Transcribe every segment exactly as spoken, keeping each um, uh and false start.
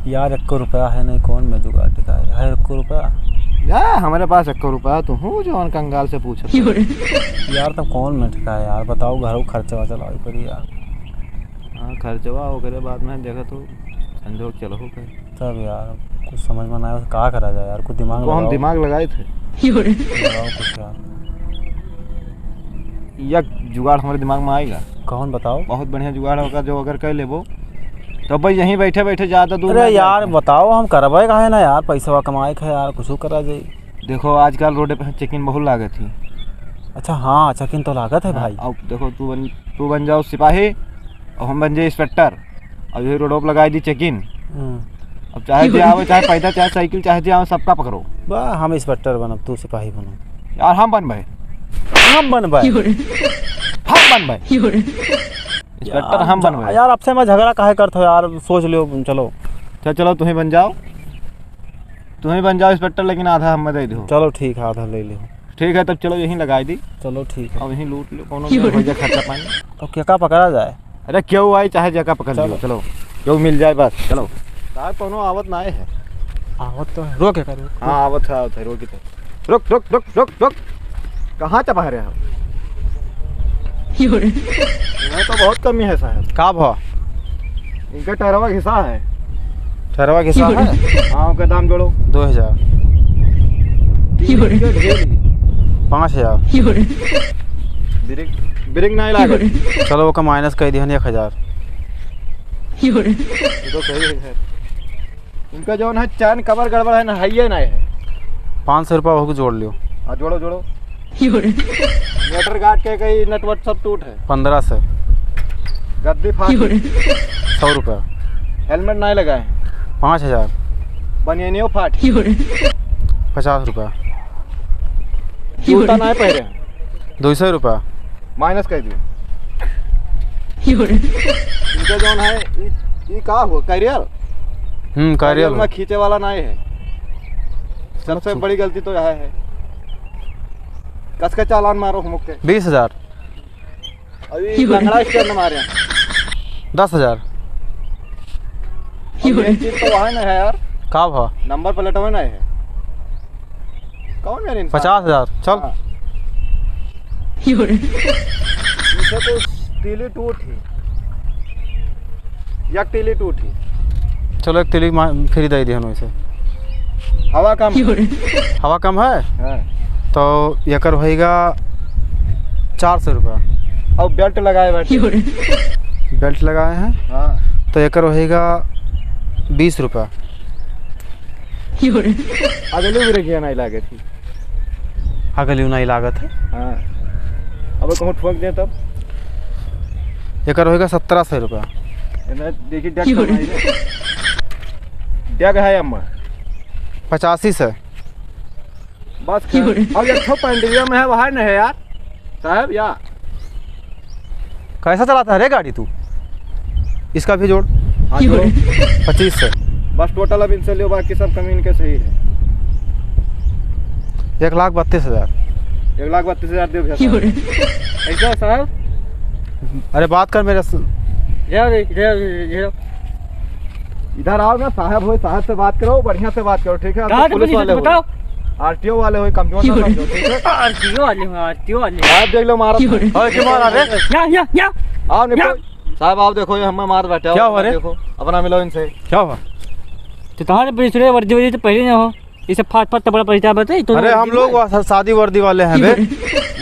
यार, एक्को रुपया है नहीं, कौन में जुगाड़ टिकाए? है एक्को रुपया? जा, हमरे पास एक्को रुपया तो हूँ, जौन कंगाल से पूछत हो। यार, तब कौन में टिकाए यार? बताओ, घरों खर्चवा चलावे पड़ी यार। हाँ, खर्चवा ओकरे बाद में देखा तू, संजोग चलहु कहीं। तब यार, कुछ समझ में ना आया, का करा जाए यार, कुछ दिमाग तो हम लगाओ। दिमाग लगाए थे। लगाओ कुछ यार। एक जुगाड़ हमरे दिमाग में आएगा। कौन बताओ? बहुत बढ़िया जुगाड़ होगा, जो अगर कर लेबो, तो भाई यहीं बैठे बैठे ज्यादा दूर अरे ना यार, जाए। बताओ, हम करबे काहे ना यार, पैसवा कमाए के है यार, कुछ करा जाए। देखो, आजकल रोड पे checking बहुत लागत ही। अच्छा, हाँ, checking तो लागत है हाँ, भाई। अब देखो, तू बन, तू बन जाओ सिपाही, और हम बन जाए inspector, और यही रोड पे लगाई दी checking। हम्म। अब चाहे जे आवे, चाहे पैदल, चाहे साइकिल, चाहे जे आवे, सबका पकड़ो। वाह, हम inspector बनब, तू सिपाही बनब। यार, हम बनबे। हम बनबे। हम बनबे। Inspector यार, हम जा-, बनबे। यार, आपसे मैं झगड़ा काहे करत हो यार, सोच लियो, चलो। चल, चलो, तुहीं बन जाओ, तुहीं बन जाओ inspector, लेकिन आधा हमें दे दो। चलो, ठीक है, आधा ले लियो। ठीक है, तब चलो, यहीं लगाई दी। चलो, ठीक है। अब यहीं लूट लो, कौनो हो जाए खर्चा पानी। तो केका पकड़ा जाए? अरे, केहू आई, चाहे जेका पकड़ चलो। लियो, चलो, केहू मिल जाए बस, चलो। साहब, कौनो आवत ना आए है। आवत तो है, रोक एका, रोक। हाँ, आवत है, आवत है, रोक इधर। रुक, रुक, रुक, रुक, रुक। कहाँ चबा रहे हो? मैं तो बहुत कमी है साहब। का भा? इनका टरवा घिसा है। टरवा घिसा है? हाँ, ओकर दाम जोड़ो। दो हजार। तीन के ढेर ही। पाँच हजार। ब्रेक, ब्रेक नहीं लागे। चलो, ओका minus कर दिहन एक हजार। ये तो सही है। इनका जौन है, चैन कवर गड़बड़ है ना, है ये नहीं है। पाँच सौ रुपया ओहू के जोड़ लियो। हाँ, जोड़ो, जोड़ो। मोटर गार्ड के कई नट वट सब टूट है। पन्द्रह सौ। गद्दी फाट। सौ रुपया। हेलमेट नहीं लगाए हैं। पाँच हजार। बनियानियो फाट। पचास रुपया। जूता नहीं पहने हैं। दो सौ रुपया। Minus कर दियो। इनका जौन है, ई, ई का हुआ? Carrier? हम्म, carrier carrier में हो। खींचे वाला नहीं है। सबसे मतलब बड़ी गलती तो यह है। कस के चालान मारो हम के। बीस हजार। अभी लंगड़ा stand मारे हैं। दस हजार। अब ये चीज तो वहाँ ना है यार। का भा? Number plate में नहीं है। कौन है इंसान? पचास हजार, चल। हाँ। पीछे तो तीली टूट ही। एक तीली टूट ही। चलो, एक तीली मा-, free दे दिहन वैसे। हवा कम। हवा कम है? हाँ। तो एकर होइगा चार सौ रुपया। और belt लगाए बैठे। Belt लगाए हैं? हाँ। तो एकर होइगा बीस रुपया। अगली ब्रेकिया नहीं लागे थी। अगली नहीं लागत है। हाँ। अब कहूँ ठोक दे तब? एकर होइगा सत्रह सौ रुपया। एने देखी, डेग की हो रही? कमाई है। डेग है अम्मा। पचासी से। बस की हो खैर। रही? अब एक ठो पंडलिया में है, वहाँ नहीं है यार। साहब, या। कैसा चलाता है रे गाड़ी तू? इसका भी जोड़। हाँ, जोड़ो। पच्चीस से। बस total अब इनसे लियो, बाकी सब कमी इनके सही है। एक लाख बत्तीस हजार। एक लाख बत्तीस हजार दे भैया साहब। ऐसा साहब? अरे बात कर मेरे स- ले आओ रे, ले आओ, ले आओ। इधर आओ ना, साहब हो, साहब से बात करो, बढ़िया से बात करो, ठीक है? कहाँ से पुलिस वाले हो? बताओ। RTO वाले हो, कमजोर ना समझो, ठीक है? RTO वाले हो, RTO वाले। आप देख लो, मारा। अरे, क्यों मारा रे? या, या, या। आओ, निपटो। या। साहब, आप देखो, ये हमें मार बैठे हो। क्या हुआ रे? देखो, अपना मिलो इनसे। क्या हुआ? तो तुम्हारे पिछले वर्दी वर्दी तो पहले ना हो, इसे फाट फाट तबड़ा परिचय बताई तो अरे, हम लोग वा-, शादी वर्दी वाले हैं बे।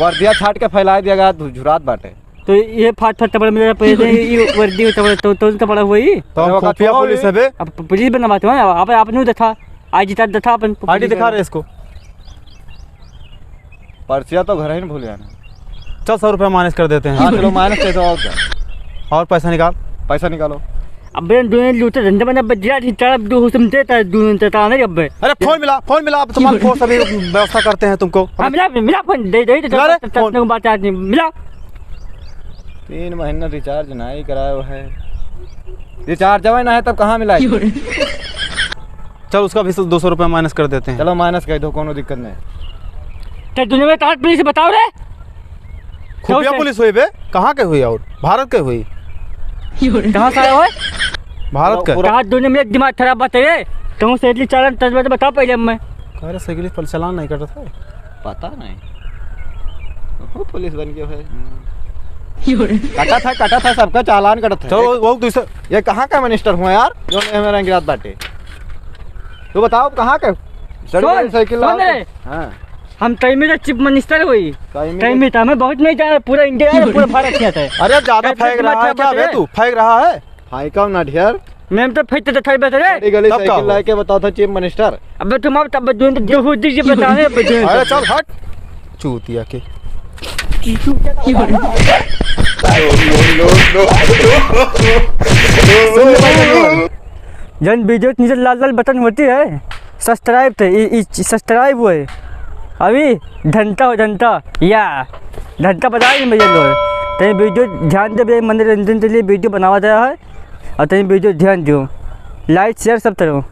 वर्दिया छाट के फैला दिया गया, झुरात बाटे। तो ये फाट फाट तबड़ा में पहले ये वर्दी हो तबड़ा, तो, तो तबड़ा हुआ ही। तो हम अरे, खुफिया छोड़ो पुलिस ये। है बे। अब पुलिस बना बात है, आप, आप नहीं देखा, आज तक देखा अपन ID दिखा रहे इसको। पर्चिया तो घर ही नहीं भूल जाना। चल, सौ रुपया minus कर देते हैं। हाँ, चलो, minus कर दो, और क्या? और पैसा निकाल। पैसा निकालो। अबे, दोनों लूटे धंधे बने, बजिया थी, तरफ दो हुसम देता है, दोनों देता नहीं अबे। अरे, फोन मिला, फोन मिला, अब तुम्हारा फोन सभी व्यवस्था करते हैं तुमको। हाँ, मिला, मिला फोन, दे, दे, दे, मिला रे, दे, दे, फोन। दे, बात आज नहीं, मिला। तीन महीना recharge नहीं करायो है। Recharge जब ना है, तब कहाँ मिला है? चल, उसका भी दो सौ रुपया minus कर देते हैं। चलो, minus कर दो, कोनो दिक्कत नहीं। तो दुनिया में कहाँ पुलिस बताओ रे? खुफिया पुलिस हुई बे, कहाँ के हुई और? भारत के हुई। कहाँ से आया हुआ है? भारत का? पूरा कहाँ दुनिया में एक दिमाग खराब बात है रे? तुम साइकिल चालन तजबा तो बताओ पहले हमें। अरे साइकिल पर चालान नहीं कटत है। पता नहीं। वो पुलिस बन गया है। कटत है, कटत है, सबका चालान कटत है। तो वो, वो दूसरा ये कहाँ का मिनिस्टर हुआ यार, जो हमें रंगरात बाटे? तू बताओ, कहाँ का? सुन, साइकिल सुन लाओ। रे। हाँ। हम तइमी तो चीफ मिनिस्टर हुई। तइमी तइमी तो हमें बहुत नहीं जाए, पूरा इंडिया है, पूरा भारत में आता है। अरे, ज्यादा फेंक रहा है क्या बे तू? फेंक रहा है? फेंका ना ढेर। मैं तो फेंकते तो थे बे रे। बड़ी गली तब का साइकिल हो? लाके बताओ था चीफ मिनिस्टर। अबे तुम अब तब जो, जो हो जी, ये बता रहे हैं, अबे जो अरे चल हट, चूतिया के। जन वीडियो के नीचे लाल लाल बटन होती है, सब्सक्राइब थे, ई, ई सब्सक्राइब हुए। अभी घंटा हो, घंटा, या घंटा पता नहीं भैया लोग। तनी वीडियो ध्यान दे भैया, मनोरंजन के लिए वीडियो बनावा जाए है, और तनी वीडियो ध्यान दियो, लाइक शेयर सब करो।